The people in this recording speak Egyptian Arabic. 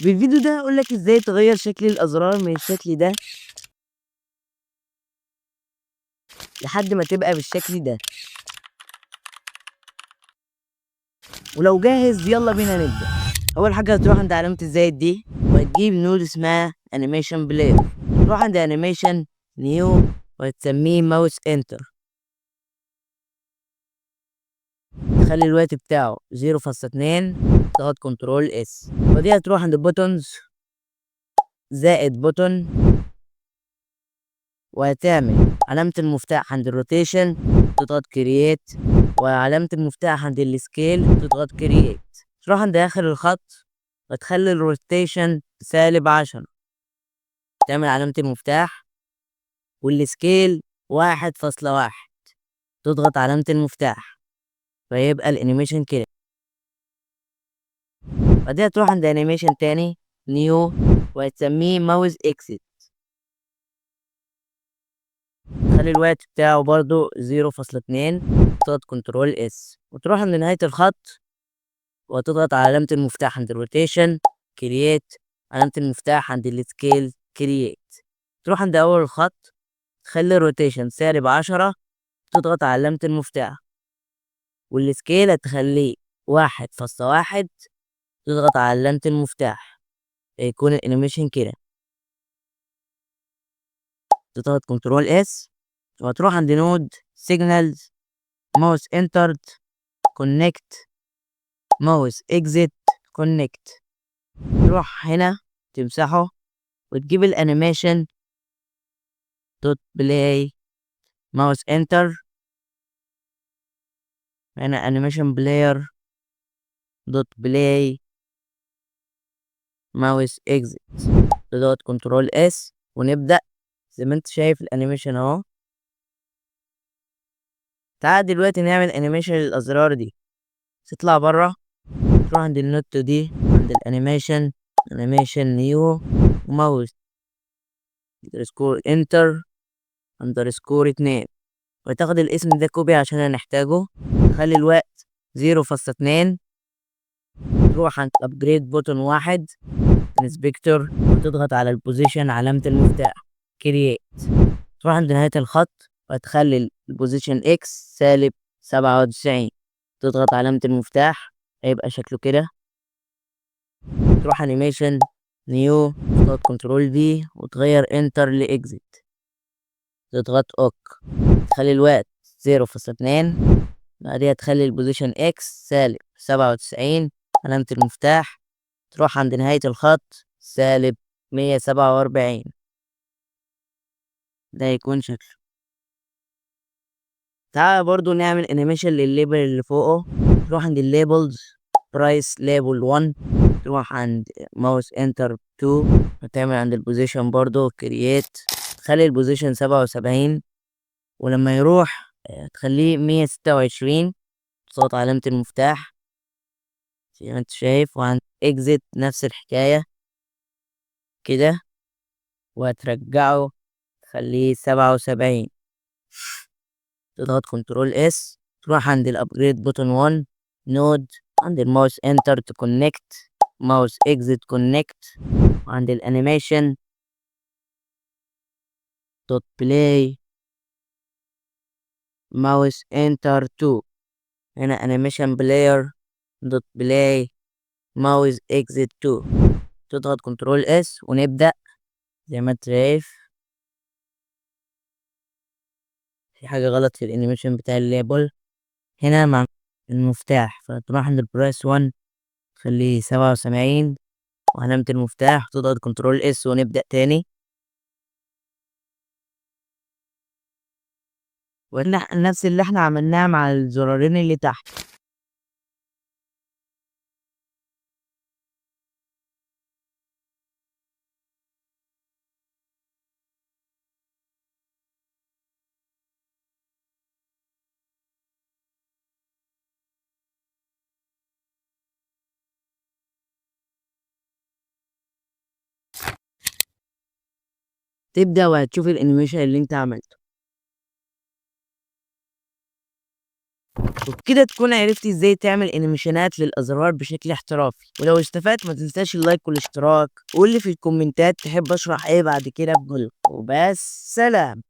في الفيديو ده هقولك ازاي تغير شكل الازرار من الشكل ده لحد ما تبقى بالشكل ده. ولو جاهز يلا بينا نبدأ. اول حاجة هتروح عند علامة الزائد دي وهتجيب node اسمها animation player، تروح عند animation new وهتسميه mouse enter، تخلي الوقت بتاعه 0.2، تضغط control S، ودي هتروح عند buttons زائد button، وهتعمل علامة المفتاح عند ال rotation تضغط create، وعلامة المفتاح عند ال scale تضغط create. تروح عند آخر الخط وتخلي ال rotation -10، تعمل علامة المفتاح، وال scale 1.1، تضغط علامة المفتاح، فيبقى ال animation كده. بعدها تروح عند animation تاني new وهتسميه mouse exit، تخلي الوقت بتاعه برضو 0.2، تضغط control S، وتروح عند نهاية الخط وتضغط على علامة المفتاح عند ال rotation create، علامة المفتاح عند ال scale create. تروح عند أول الخط تخلي ال rotation -10، تضغط على علامة المفتاح، وال scale هتخليه 1.1، تضغط على علامة المفتاح، يكون ال animation كده. تضغط control S وهتروح عند node signals mouse entered connect mouse exit connect، تروح هنا تمسحه وتجيب ال animation dot play mouse enter، هنا animation player dot play mouse exit، تضغط control S ونبدأ. زي ما انت شايف ال animation اهو. تعال دلوقتي نعمل animation للازرار دي. تطلع بره تروح عند ال node دي عند ال animation، animation new mouse underscore enter underscore 2، وتاخد الاسم ده copy عشان هنحتاجه. تخلي الوقت 0.2، تروح عند upgrade button 1 inspector وتضغط على ال position علامة المفتاح create، تروح عند نهاية الخط وتخلي ال position X -97، تضغط علامة المفتاح هيبقى شكله كده. تروح animation new تضغط control V وتغير enter ل exit، تضغط ok، تخلي الوقت 0.2، بعديها تخلي ال position X -97 علامة المفتاح، تروح عند نهاية الخط -147، ده يكون شكله. تعال برضو نعمل animation للل label اللي فوقه. تروح عند ال labels price label 1، تروح عند mouse enter 2 وتعمل عند ال position برضو create، تخلي ال position 77، ولما يروح تخليه 126، تضغط علامة المفتاح زي ما انت شايف، وعند exit نفس الحكاية كده، وهترجعه تخليه 77، تضغط control S، تروح عند ال upgrade button 1 node، عند ال mouse enter to connect mouse exit connect، وعند ال animation dot play mouse enter 2، هنا animation player dot play mouse exit 2، تضغط control S ونبدأ. زي ما انت شايف في حاجة غلط في ال animation بتاع ال label هنا مع المفتاح، فتروح عند ال price 1 تخليه 77 وعلامة المفتاح، تضغط control S ونبدأ تاني. ونفس اللي احنا عملناه مع الزرارين اللي تحت. تبدأ وهتشوف ال animation اللي انت عملته. وبكده تكون عرفت ازاي تعمل animation ات للازرار بشكل احترافي. ولو استفدت ما تنساش ال like والاشتراك، وقول لي في ال comment ات تحب اشرح ايه بعد كده بقول. وبس، سلام.